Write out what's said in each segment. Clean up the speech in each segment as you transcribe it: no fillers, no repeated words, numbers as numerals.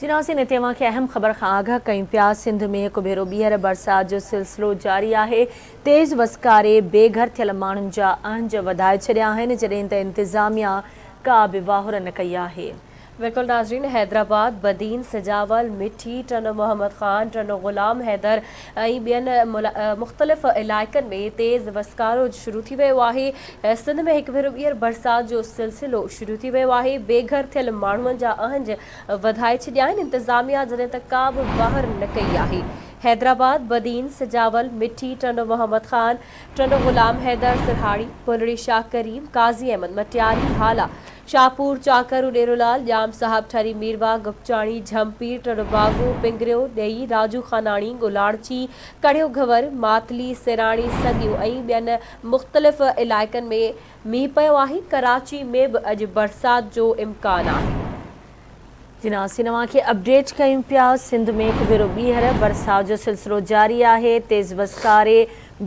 جي ناظرين هتي اوهان کي اهم خبر کان آگاهه ڪيون پيا سنڌ ۾ هڪ ڀيرو ٻيهر برسات جو سلسلو جاري آهي تيز وسڪاري بي گهر ٿيل ماڻهن جا اهنج وڌائي ڇڏيا آهن جڏهن ته انتظاميا ڪا به واهر نه ڪئي آهي. بلڪل ناظرين حيدرآباد، بدين، سجاول، مٺي، ٽنڊو محمد خان، ٽنڊو غلام حيدر ۽ ٻين مختلف علائقن ۾ تيز وسڪارو شروع ٿي ويو آهي سنڌ ۾ هڪ ڀيرو ٻيهر برسات جو سلسلو شروع ٿي ويو آهي بي گهر ٿيل ماڻهن جا اهنج وڌائي ڇڏيا آهن انتظاميا جڏهن ته ڪا به واهر نه ڪئي آهي حيدرآباد، بدين، سجاول، مٺي، ٽنڊو محمد خان، ٽنڊو غلام حيدر، سرهاڙي، بلڙي شاهه ڪريم، قاضي احمد، مٽياري، هالا، شاهپور، چاڪر، اڏيرولال، ڄام صاحب، ٺري ميرواهه، گپچاڻي، جهمپير، ٽنڊو باگو، پنگريو، ڏيئي، راجو خاناڻي، گولاڙچي، ڪڙهيو گهنور، ماتلي، سيراڻي، سڳيون ۽ ٻين مختلف علائقن ۾ مينهن پيو آهي، ڪراچي ۾ به اڄ برسات جو امڪان آهي. جي ناظرين اوهان کي اپڊيٽ ڪيون پيا سنڌ ۾ هڪ ڀيرو ٻيهر برسات جو سلسلو جاري آهي تيز وسڪاري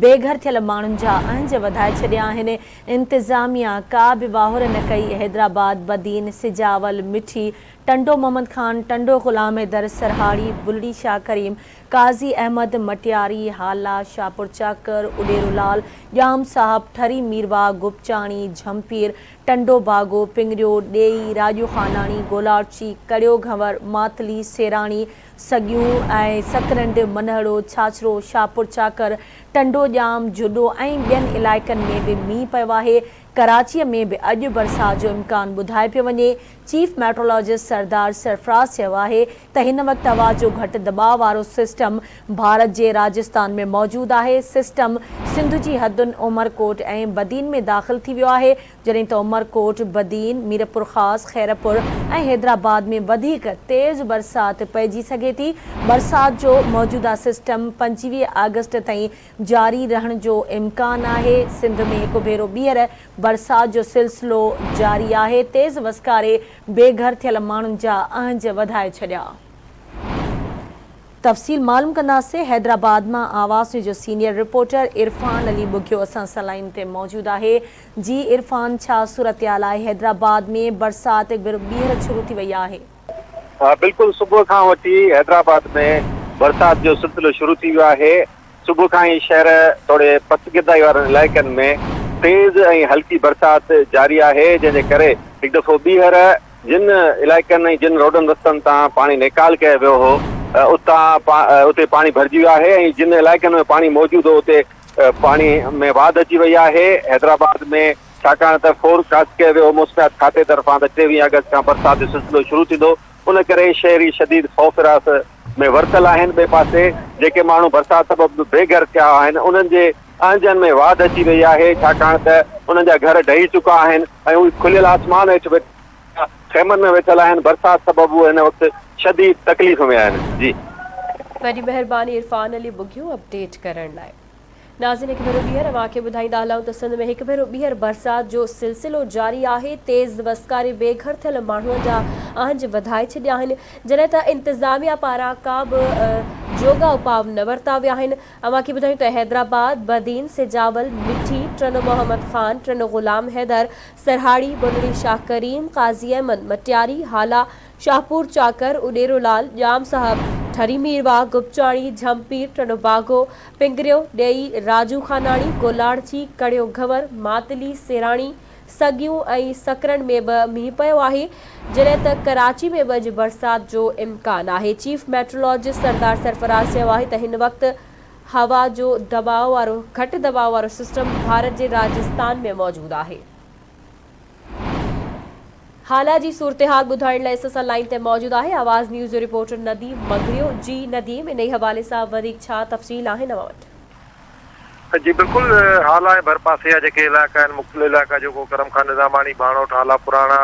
بي گهر ٿيل ماڻهن جا اهنج وڌائي ڇڏيا آهن انتظاميا ڪا به واهر نه ڪئي حيدرآباد بدين سجاول مٺي ٽنڊو محمد خان ٽنڊو غلام حيدر سرهاڙي بلڙي شاهه ڪريم قاضي احمد مٽياري، هالا، شاهپورچاڪر، اڏيرو لال، ڄام صاحب، ٺري ميرواهه، گپچاڻي، جهمپير، ٽنڊو باگو، پنگريو، ڏيئي، راڄو خاناڻي، گولاڙچي، ڪڙيو گهنور، ماتلي، سيراڻي، سڳيون ۽ سڪرنڊ، منهڙو، ڇاڇرو، شاهپورچاڪر، ٽنڊو ڄام، جهڏو ۽ ٻين علائقن ۾ به مينهن پيو آهي. ڪراچيء ۾ به اڄ برسات جو امڪان ٻڌايو پيو وڃي. چيف ميٽرولوجسٽ سردار سرفراز چيو آهي ته هن وقت هوا جو گهٽ دٻاء وارو سسٽم ڀارت جي راجستان ۾ موجود آهي، سسٽم سنڌ جي حدن عمرڪوٽ ۽ بدين ۾ داخل ٿي ويو آهي، جڏهن ته عمرڪوٽ، بدين، ميرپورخاص، خيرپور ۽ حيدرآباد ۾ وڌيڪ تيز برسات پئجي سگهي ٿي، برسات جو موجوده سسٽم 25 آگسٽ تائين جاري رهڻ جو امڪان آهي، سنڌ ۾ هڪ ڀيرو ٻيهر برسات جو سلسلو جاري آهي، تيز وسڪاري بي گهر ٿيل ماڻهن جا اهنج وڌائي ڇڏيا. تفصيل معلوم ڪنداسين، حيدرآباد مان آواز نيوز جو سينيئر رپورٽر عرفان علي ٻگهيو اسان سان لائين تي موجود آهي، جي عرفان ڇا صورتحال آهي حيدرآباد ۾ برسات هڪ ڀيرو ٻيهر شروع ٿي وئي آهي. ها بلڪل صبح کان وٺي حيدرآباد ۾ برسات جو سلسلو شروع ٿي ويو آهي، صبح کان ئي شهر توڙي پسگردائي وارن علائقن ۾ تيز ۽ هلڪي برسات جاري آهي، جنهن جي ڪري هڪ دفعو ٻيهر جن علائقن ۽ جن روڊن رستن تان پاڻي نيڪال ڪيو ويو هو اتان اتي پاڻي ڀرجي ويو آهي ۽ جن علائقن ۾ پاڻي موجود هو اتي پاڻي ۾ واڌ اچي وئي آهي. حيدرآباد ۾ ڇاڪاڻ ته فور ڪاسٽ ڪيو ويو هو موسميات کاتي طرفان ته ٽيويهه آگسٽ کان برسات جو سلسلو شروع ٿيندو ان ڪري شهري شديد خوف هراس ۾ ورتل آهن، ٻئي پاسي جيڪي ماڻهو برسات سبب بي گهر ٿيا آهن انهن جي اهنجن ۾ واڌ اچي وئي آهي ڇاڪاڻ ته انهن جا گهر ڊهي چڪا آهن ۽ اهي کليل آسمان هيٺ خيمن ۾ ويٺل آهن، برسات سبب اهي هن وقت شديد تڪليف ۾ آهن. جي. وڏي مهرباني عرفان علي ٻگهيو اپڊيٽ ڪرڻ لاء. ناظرين هڪ ڀيرو ٻيهر اوهان کي ٻڌائيندا هلون ته سنڌ ۾ هڪ ڀيرو ٻيهر برسات جو سلسلو جاري آهي، تيز وسڪاري بي گهر ٿيل ماڻهن جا اهنج وڌائي ڇڏيا آهن، جڏهن ته انتظاميا پاران ڪا به جوڳا اپاء نه ورتا ويا آهن، اوهان کي ٻڌايون ته حيدرآباد، بدين، سجاول، مٺي، ٽنڊو محمد خان، ٽنڊو غلام حيدر، سرهاڙي، بنڙي شاهه ڪريم، قاضي احمد، مٽياري، هالا، شاهپور چاڪر، اڏيرو لال، ڄام صاحب، ٺري ميرواهه، گپچاڻي، جهمپير، ٽنڊو باگو، پنگريو، ڏيئي، راجو خاناڻي، گولاڙچي، ڪڙيو گهنور، ماتلي، سيراڻي، سڳيون ۽ سڪرنڊ ۾ به مينهن پيو آهي، جڏهن ته ڪراچي ۾ به اڄ برسات جو امڪان آهي. چيف ميٽرولاجسٽ سردار سرفراز چيو آهي ته هن وقت هوا جو دٻاء وارو گهٽ دٻاء وارو سسٽم ڀارت جي راجستان ۾ موجود آهي. هالا جي صورتحال ٻڌائڻ لاء اسان سان لائين تي موجود آهي آواز نيوز جو رپورٽر نديم مڱريو جي نديم انهي حوالي سان وڌيڪ ڇا تفصيل آهن اوهان وٽ. جي بلڪل هالا ۽ ڀرپاسي جا جيڪي علائقا آهن مختلف علائقا جيڪو ڪرم خان نظاماڻي ڀاڻوٺ هالا پراڻا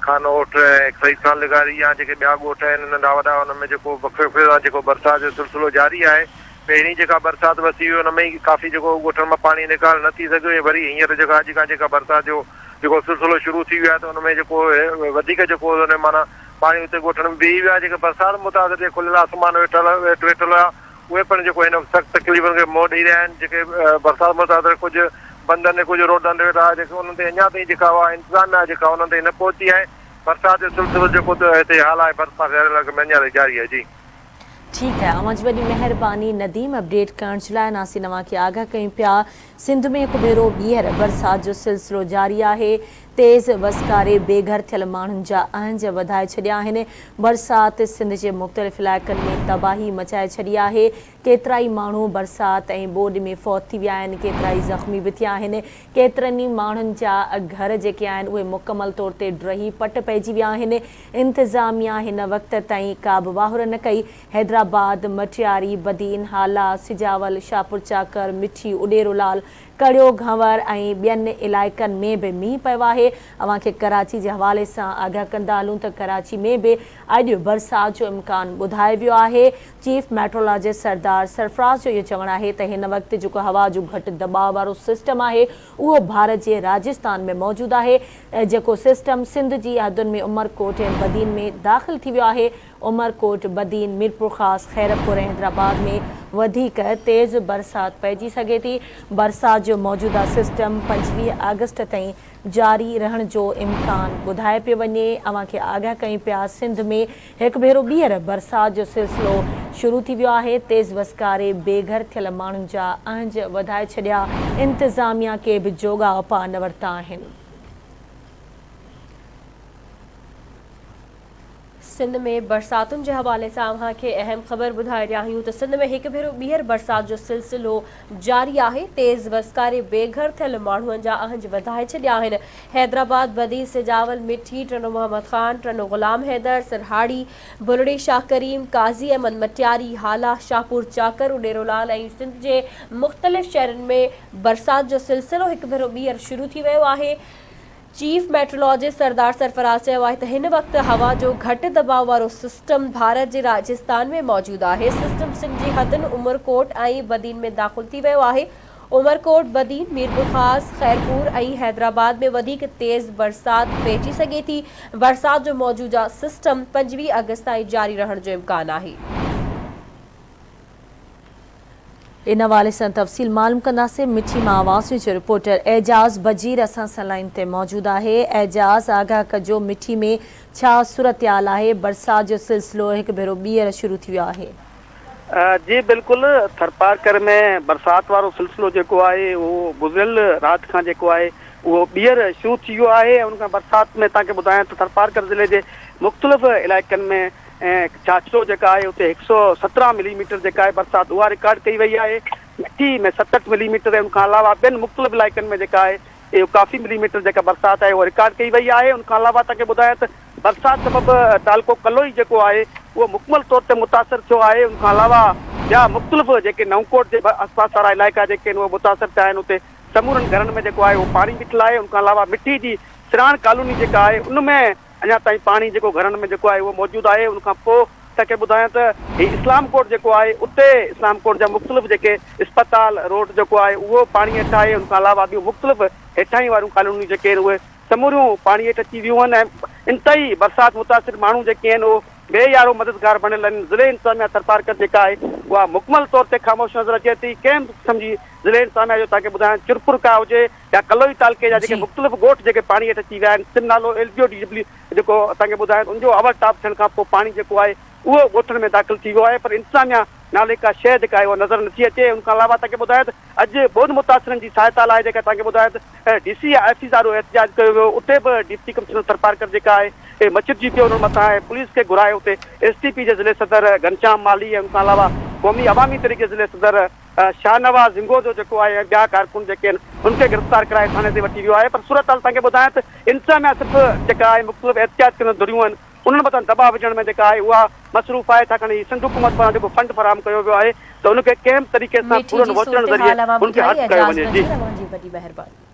خانوٺ ۽ سعيد خان لغاري يا جيڪي ٻيا ڳوٺ آهن ننڍا وڏا انهن ۾ جيڪو وقفي وقفي سان جيڪو برسات جو سلسلو جاري آهي پهرين جيڪا برسات وسي هئي ان ۾ ئي ڪافي جيڪو ڳوٺن مان پاڻي نيڪال نه ٿي سگهيو ۽ وري هينئر جيڪا اڄ کان جيڪا برسات جو جيڪو سلسلو شروع ٿي ويو آهي ته ان ۾ جيڪو وڌيڪ جيڪو ان ۾ معنيٰ پاڻي اتي ڳوٺن ۾ بيهي ويو آهي جيڪي برسات متاثر جيڪي کليل آسمان ويٺل هيٺ ويٺل هيا اهي پڻ جيڪو هن وقت سخت تڪليفن کي منهن ڏئي رهيا آهن جيڪي برسات متاثر ڪجهه بندن ۽ ڪجهه روڊن تي ويٺا هيا جيڪي انهن تي اڃا تائين جيڪا اها انتظاميا جيڪا انهن تائين نه پهتي آهي. برسات جو سلسلو جيڪو ته هتي هالا ۽ ڀرپاسي واري علائقن ۾ اڃا تائين جاري آهي جي. ٺيڪ آهي اوهان جي وڏي مهرباني نديم اپڊيٽ ڪرڻ جي لاء ناصرين اوهان کي آگاهه ڪيون پيا سنڌ ۾ هڪ ڀيرو ٻيهر برسات جو سلسلو جاري آهي تيز وسڪاري بي گهر ٿيل ماڻهن جا اهنج وڌائي ڇڏيا آهن برسات سنڌ جي مختلف علائقن ۾ تباهي مچائي ڇڏي آهي ڪيترائي ماڻهو برسات ۽ ٻوڏ ۾ فوت ٿي ويا آهن، ڪيترائي زخمي به ٿيا آهن، ڪيترن ئي ماڻهن جا گهر جيڪي آهن اهي مڪمل طور تي ڊهي پٽ پئجي ويا آهن، انتظاميا هن وقت تائين ڪابه واهر نه ڪئي، حيدرآباد، مٽياري، بدين، هالا، سجاول، شاهپورچاڪر، مٺي، اڏيرو لال، ڪڙيو گهنور ۽ ٻين علائقن ۾ به مينهن پيو آهي، اوهان کي ڪراچي جي حوالي سان آگاهه ڪندا هلون ته ڪراچي ۾ به اڄ برسات جو امڪان ٻڌايو ويو آهي، چيف ميٽرولاجسٽ سردار سرفراز جو اهو چوڻ آهي ته هن وقت جيڪو هوا جو گهٽ دٻاء وارو سسٽم آهي اهو ڀارت جي راجستان ۾ موجود آهي جيڪو سسٽم سنڌ جي حدن ۾ عمرڪوٽ ۽ بدين ۾ داخل ٿي ويو آهي، عمرڪوٽ، بدين، ميرپورخاص، خيرپور ۽ حيدرآباد ۾ وڌيڪ تيز برسات پئجي سگهي ٿي، برسات جو موجوده سسٽم 25 آگسٽ تائين جاري رهڻ جو امڪان ٻڌايو پيو وڃي، اوهان کي آگاهه ڪيون پيا سنڌ ۾ هڪ ڀيرو ٻيهر برسات جو سلسلو شروع ٿي ويو آهي، تيز وسڪاري بي گهر ٿيل ماڻهن جا اهنج وڌائي ڇڏيا، انتظاميا ڪي به جوڳا اپاء نه ورتا آهن. سنڌ ۾ برساتن جي حوالي سان اوهان کي اهم خبر ٻڌائي رهيا آهيون ته سنڌ ۾ هڪ ڀيرو ٻيهر برسات جو سلسلو جاري آهي، تيز وسڪاري بي گهر ٿيل ماڻهن جا اهنج وڌائي ڇڏيا آهن، حيدرآباد، بدين، سجاول، مٺي، ٽنڊو محمد خان، ٽنڊو غلام حيدر، سرهاڙي، بلڙي شاهه ڪريم، قاضي احمد مٽياري، هالا، شاهپور چاڪر، اڏيرو لال ۽ سنڌ جي مختلف شهرن ۾ برسات جو سلسلو هڪ ڀيرو ٻيهر شروع ٿي ويو آهي. چيف ميٽرولوجسٽ سردار سرفراز چيو آهي ته هن وقت هوا جو گهٽ دٻاء وارو سسٽم ڀارت جي راجستان ۾ موجود آهي، سسٽم سنڌ جي حدن عمرڪوٽ ۽ بدين ۾ داخل ٿي ويو آهي، عمرڪوٽ، بدين، ميرپورخاص، خيرپور ۽ حيدرآباد ۾ وڌيڪ تيز برسات پئجي سگهي ٿي، برسات جو موجوده سسٽم 25 آگسٽ تائين جاري رهڻ جو امڪان آهي. ان حوالي سان تفصيل معلوم ڪنداسين مٺي مان آواز نيوز جو رپورٽر اعجاز بجير اسان سان لائين تي موجود آهي اعجاز آگاهه ڪجو مٺي ۾ ڇا صورتحال آهي برسات جو سلسلو هڪ ڀيرو ٻيهر شروع ٿي ويو آهي. جي بلڪل ٿرپارڪر ۾ برسات وارو سلسلو جيڪو آهي اهو گذريل رات کان جيڪو آهي اهو ٻيهر شروع ٿي ويو آهي ۽ ان کان برسات ۾ توهان کي ٻڌايان ته ٿرپارڪر ضلعي جي مختلف علائقن ۾ ۽ ڇاڇرو جيڪا آهي اتي هڪ سئو 17 ملي ميٽر جيڪا آهي برسات اها رڪارڊ ڪئي وئي آهي، مٺي ۾ 67 ملي ميٽر ۽ ان کان علاوه ٻين مختلف علائقن ۾ جيڪا آهي اهو ڪافي ملي ميٽر جيڪا برسات آهي اها رڪارڊ ڪئي وئي آهي، ان کان علاوه توهان کي ٻڌايان ته برسات سبب تعلقو ڪلوئي جيڪو آهي اهو مڪمل طور تي متاثر ٿيو آهي، ان کان علاوه ٻيا مختلف جيڪي نئون ڪوٽ جي آس پاس وارا علائقا جيڪي آهن اهي متاثر ٿيا آهن اتي سمورن گهرن ۾ جيڪو آهي اهو پاڻي بيٺل آهي، ان کان علاوه مٺي جي سراڻ ڪالوني جيڪا آهي ان ۾ اڃا تائين پاڻي جيڪو گهرن ۾ جيڪو آهي اهو موجود آهي ان کان پوء توهان کي ٻڌايان ته هي اسلام ڪوٽ جيڪو آهي اتي اسلام ڪوٽ جا مختلف جيڪي اسپتال روڊ جيڪو آهي اهو پاڻي هيٺ آهي ان کان علاوه ٻيون مختلف هيٺاهين واريون ڪالونيون جيڪي آهن اهي سموريون پاڻي هيٺ اچي ويون آهن ۽ انتهائي برسات متاثر ماڻهو جيڪي آهن اهو بي يارو مددگار بڻيل آهن ضلعي انتظاميا ٿرپارڪر جيڪا آهي اها مڪمل طور تي خاموش نظر اچي ٿي ڪنهن به قسم جي ضلعي انتظاميا جو توهان کي ٻڌايان چرپر ڪا هجي يا ڪلوئي تعلقي جا جيڪي مختلف ڳوٺ جيڪي پاڻي هيٺ اچي ويا آهن سم نالو L B O D W جيڪو توهان کي ٻڌايان ته ان جو اوور ٽاپ ٿيڻ کان پوء پاڻي جيڪو آهي اهو ڳوٺن ۾ داخل ٿي ويو آهي پر انتظاميا نالي ڪا شيء جيڪا آهي اها نظر نٿي اچي ان کان علاوه توهان کي ٻڌايان ته اڄ ٻوڏ متاثرن جي سهائتا لاء جيڪا توهان کي ٻڌايان ته ڊي سي آفيس آڏو احتجاج ڪيو ويو اتي به ڊپٽي ڪمشنر ٿرپارڪر جيڪا آهي مڇرجي پيو انهن مٿان ۽ پوليس کي گهرائي اتي ايس ٽي پي جي ضلعي صدر گهنشام مالهي ۽ ان کان علاوه قومي عوامي تحريڪ جي ضلعي صدر شاهنواز هنگوجو جيڪو آهي ۽ ٻيا ڪارڪن جيڪي آهن ان کي گرفتار ڪرائي ٿاڻي تي وٺي ويو آهي پر صورتحال توهان کي ٻڌايان ته انتظاميا صرف جيڪا آهي مختلف احتجاج ڪندڙ ڌريون آهن انهن مٿان دٻاء وجهڻ ۾ جيڪا آهي اها مصروف آهي ڇاڪاڻ هي سنڌ حڪومت پاران جيڪو فنڊ فراهم ڪيو ويو آهي ته ان کي ڪنهن به طريقي سان مٺي پورن جي ووچرن صورتحال ذريعي اوهان ان کي ٻڌائي هڙپ ڪيو اعجاز وڃي جي. بجير اوهان جي وڏي مهرباني.